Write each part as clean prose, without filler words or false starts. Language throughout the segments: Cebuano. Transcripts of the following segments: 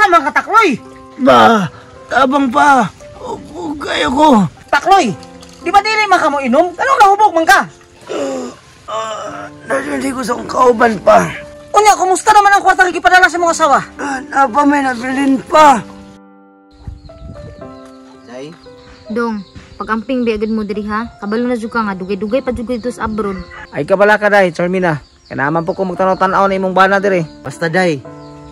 Unsa man ka, Takloy? Ba, tabang pa. Hubog kayo ko. Takloy, di ba dili man ka mo inom? Anong nahubog man ka? Nasa ko sa kauban pa. Unya, kumusta naman ang kwarta gipadala sa mga asawa? Napa may nabilin pa. Day? Dong, pag-amping bi agad mo diri ha. Kabalo na jud ka nga dugay-dugay pa jud dito sa abroad. Ay kabala ka day, Charmina. Kanaman po ko magtanaw-tanaw na imong bana diri. Basta day,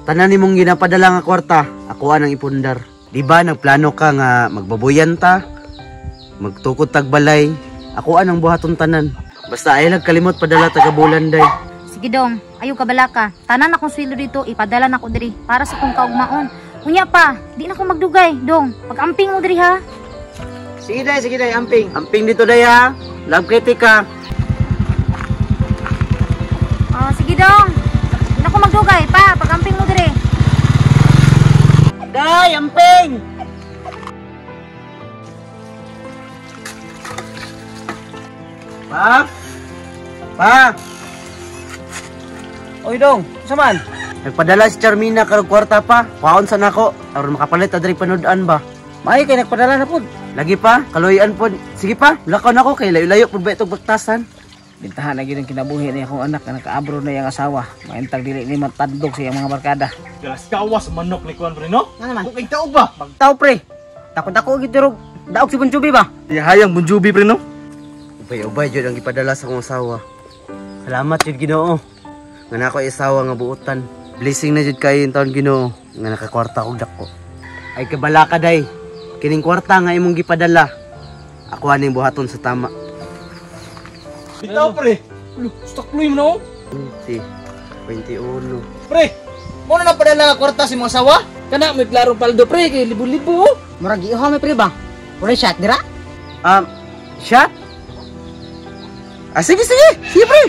tanan nimong ginapadala nga kwarta, ako anang ipundar. Di ba nagplano ka nga magbaboyan ta, magtukod tagbalay, ako anang buhaton tanan. Basta ay nagkalimot padala taga bulan day. Sige dong, ayo kabala ka. Tanan akong sweldo dito, ipadala nako diri para sa kong kaugmaon. Unya pa, di na ko magdugay, dong. Pag-amping mo diri ha. Sige day, amping. Amping dito day ha. Love kay ka. Oh, sige dong. Di na ko magdugay pa, pag-amping mo diri. Day, amping. Pa? Pa? Oy dong, unsa man? Nagpadala si Charmina karong kwarta pa. Paon sa nako aron makapalit adri panud-an ba. Maayo kay nagpadala na pud. Lagi pa, kaloy-an pod. Sige pa, lakaw nako kay layo-layo pud ba itong baktasan. Bintahan na gyud ang kinabuhi ni akong anak nga naka-abroad na iyang asawa. Maintag dili ni matandog sa iyang mga barkada. Galas kawas manok ni kuan pre no? Nga naman? Kung taog ba? Tao pre. Dako-dako gyud durog. Daog si Bunjubi ba? Hayang Bunjubi pre no? Ubay-ubay jud ang gipadala sa akong asawa. Salamat jud Ginoo. Nga na ako asawa nga buotan. Blessing na jud kayo yung taon Ginoo nga nakakwarta og dako. Ay kabala ka day. Kining kwarta nga imong gipadala. Ako aning buhaton sa tama. Bitaw pre. Ulo, stakloy mo no. 20, 21. Pre, mo na napadala nga kwarta si mga asawa? Kana may klarong paldo pre kay libo-libo. Murag iuha may pre ba? Wala shot dira? Shot? Ah, sige, sige. Sige pre.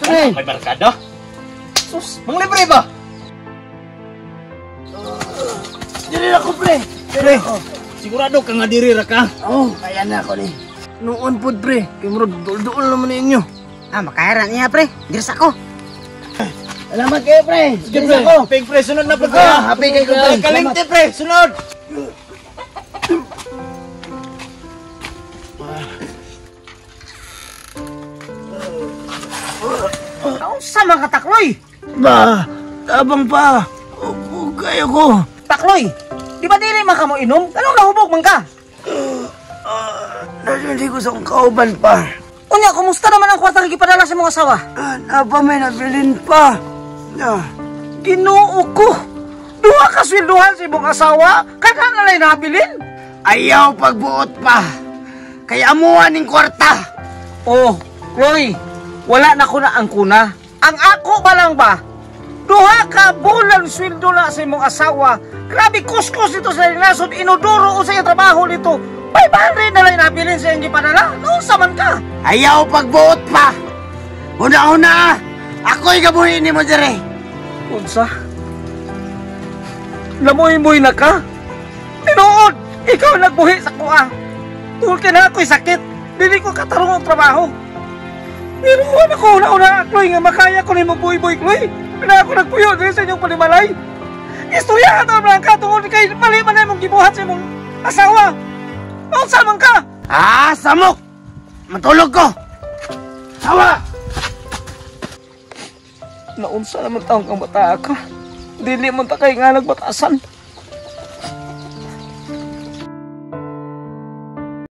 Pre, may barkada. Sus, manglibre ba? Diri ako pre. Pre, sigurado ka nga diri ra ka. Oh, kaya na ako ni. Noon pod pre, kay murag duol-duol naman ninyo. Ah, makaya niya pre. Diri sa ako. Salamat kayo pre. Sige pre. Pig pre, sunod na pre. Happy kayo pre. Kalimti pre, sunod. Unsa man ka, Takloy? Ba, tabang pa. Hubog kayo ko. Takloy, di ba dili man ka mo inom? Anong nahubog man ka? Nasa ko sa kauban pa. Unya, kumusta naman ang kwarta gipadala sa mga asawa? Napa may nabilin pa. Ginoo ko. Duha ka swelduhan sa imong asawa, kada na lay nabilin. Ayaw pagbuot pa. Kay amuan ning kwarta. Oh, Chloe, wala na ko na ang kuna. Ang ako ba lang ba? Duha ka bulan sweldo na sa imong asawa. Grabe kuskus dito sa nasod, inodoro sa iyang trabaho nito. 500 na lang nabilin sa iyang gipadala. Noon man ka? Ayaw pagbuot pa. Una-una, ako'y gabuhin ni mo dire. Unsa? Lamoy-moy na ka? Tinuod, ikaw nagbuhi sa kuha. Tungkol ka na ako'y sakit. Dili ko katarong ang trabaho. Pero ako una-una, Chloe, nga makaya ko ni mo buhi-buhi, Chloe. Na ako nagpuyo din sa inyong palimalay. Istorya ka lang ka tungkol kay mali man na imong gibuhat sa imong asawa. Unsa man ka? Ah, samok! Matulog ko! Sawa! Naunsa naman taong kang bata ka. Dili man ta kay nga nagbatasan.